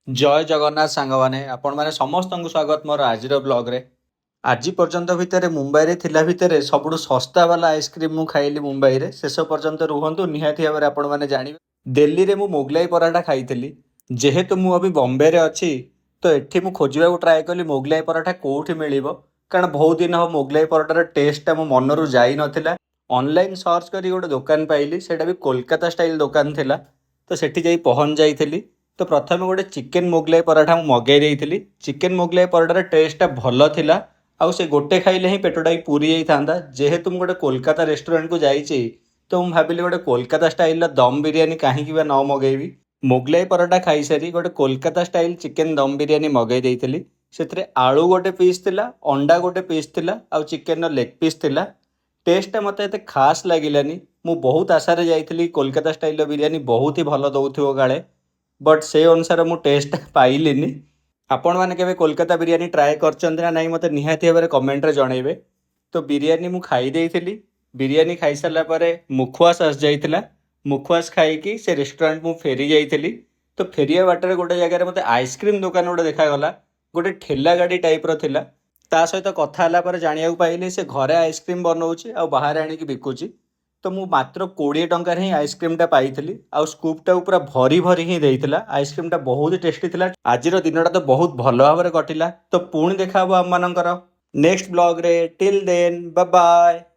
ଜୟ ଜଗନ୍ନାଥ ସାଙ୍ଗମାନେ, ଆପଣମାନେ ସମସ୍ତଙ୍କୁ ସ୍ୱାଗତ ମୋର ଆଜିର ବ୍ଲଗ୍ରେ। ଆଜି ପର୍ଯ୍ୟନ୍ତ ଭିତରେ ମୁମ୍ବାଇରେ ଥିଲା ଭିତରେ ସବୁଠୁ ଶସ୍ତା ବାଲା ଆଇସ୍କ୍ରିମ୍ ମୁଁ ଖାଇଲି ମୁମ୍ବାଇରେ। ଶେଷ ପର୍ଯ୍ୟନ୍ତ ରୁହନ୍ତୁ, ନିହାତି ଭାବରେ ଆପଣମାନେ ଜାଣିବେ। ଦିଲ୍ଲୀରେ ମୁଁ ମୋଗଲାଇ ପରାଠା ଖାଇଥିଲି। ଯେହେତୁ ମୁଁ ଅବି ବମ୍ବେରେ ଅଛି, ତ ଏଠି ମୁଁ ଖୋଜିବାକୁ ଟ୍ରାଏ କଲି ମୋଗଲାଇ ପରାଠା କେଉଁଠି ମିଳିବ, କାରଣ ବହୁତ ଦିନ ହେବ ମୋଗଲାଇ ପରଟାର ଟେଷ୍ଟଟା ମୋ ମନରୁ ଯାଇନଥିଲା। ଅନଲାଇନ୍ ସର୍ଚ୍ଚ କରି ଗୋଟେ ଦୋକାନ ପାଇଲି। ସେଇଟା ବି କୋଲକାତା ଷ୍ଟାଇଲ୍ ଦୋକାନ ଥିଲା। ତ ସେଠି ଯାଇ ପହଞ୍ଚି ଯାଇଥିଲି। ତ ପ୍ରଥମେ ଗୋଟେ ଚିକେନ୍ ମୋଗଲାଇ ପରାଠା ମୁଁ ମଗେଇ ଦେଇଥିଲି। ଚିକେନ୍ ମୋଗଲାଇ ପରଟାର ଟେଷ୍ଟଟା ଭଲ ଥିଲା ଆଉ ସେ ଗୋଟେ ଖାଇଲେ ହିଁ ପେଟଟା ବି ପୁରି ଯାଇଥାନ୍ତା। ଯେହେତୁ ମୁଁ ଗୋଟେ କୋଲକାତା ରେଷ୍ଟୁରାଣ୍ଟକୁ ଯାଇଛି, ତ ମୁଁ ଭାବିଲି ଗୋଟେ କୋଲକାତା ଷ୍ଟାଇଲର ଦମ୍ ବିରିୟାନୀ କାହିଁକି ବା ନ ମଗେଇବି। ମୋଗଲାଇ ପରଟା ଖାଇସାରି ଗୋଟେ କୋଲକାତା ଷ୍ଟାଇଲ୍ ଚିକେନ୍ ଦମ୍ ବିରିୟାନୀ ମଗେଇ ଦେଇଥିଲି। ସେଥିରେ ଆଳୁ ଗୋଟେ ପିସ୍ ଥିଲା, ଅଣ୍ଡା ଗୋଟେ ପିସ୍ ଥିଲା ଆଉ ଚିକେନର ଲେଗ୍ ପିସ୍ ଥିଲା। ଟେଷ୍ଟଟା ମୋତେ ଏତେ ଖାସ୍ ଲାଗିଲାନି। ମୁଁ ବହୁତ ଆଶାରେ ଯାଇଥିଲି, କୋଲକାତା ଷ୍ଟାଇଲର ବିରିୟାନୀ ବହୁତ ହି ଭଲ ଦେଉଥିବ କାଳେ, ବଟ୍ ସେ ଅନୁସାରେ ମୁଁ ଟେଷ୍ଟଟା ପାଇଲିନି। ଆପଣମାନେ କେବେ କୋଲକାତା ବିରିୟାନୀ ଟ୍ରାଏ କରିଛନ୍ତି ନା ନାହିଁ, ମୋତେ ନିହାତି ଭାବରେ କମେଣ୍ଟରେ ଜଣେଇବେ। ତ ବିରିୟାନୀ ମୁଁ ଖାଇ ଦେଇଥିଲି। ବିରିୟାନୀ ଖାଇସାରିଲା ପରେ ମୁଖୱାସ ଆସିଯାଇଥିଲା। ମୁଖୱାସ ଖାଇକି ସେ ରେଷ୍ଟୁରାଣ୍ଟ ମୁଁ ଫେରି ଯାଇଥିଲି। ତ ଫେରିବା ବାଟରେ ଗୋଟେ ଜାଗାରେ ମୋତେ ଆଇସ୍କ୍ରିମ୍ ଦୋକାନ ଗୋଟେ ଦେଖାଗଲା। ଗୋଟେ ଠେଲା ଗାଡ଼ି ଟାଇପ୍ର ଥିଲା। ତା ସହିତ କଥା ହେଲା ପରେ ଜାଣିବାକୁ ପାଇଲି, ସେ ଘରେ ଆଇସ୍କ୍ରିମ୍ ବନଉଛି ଆଉ ବାହାରେ ଆଣିକି ବିକୁଛି। ତ ମୁଁ ମାତ୍ର 20 ଟଙ୍କାରେ ହିଁ ଆଇସ୍କ୍ରିମ୍ଟା ପାଇଥିଲି ଆଉ ସ୍କୁପ୍ଟାକୁ ପୁରା ଭରି ଭରି ହିଁ ଦେଇଥିଲା। ଆଇସ୍କ୍ରିମ୍ଟା ବହୁତ ଟେଷ୍ଟି ଥିଲା। ଆଜିର ଦିନଟା ତ ବହୁତ ଭଲ ଭାବରେ କଟିଲା। ତ ପୁଣି ଦେଖା ହେବ ଆମମାନଙ୍କର ନେକ୍ସଟ ବ୍ଲଗ୍ରେ। Till then, bye.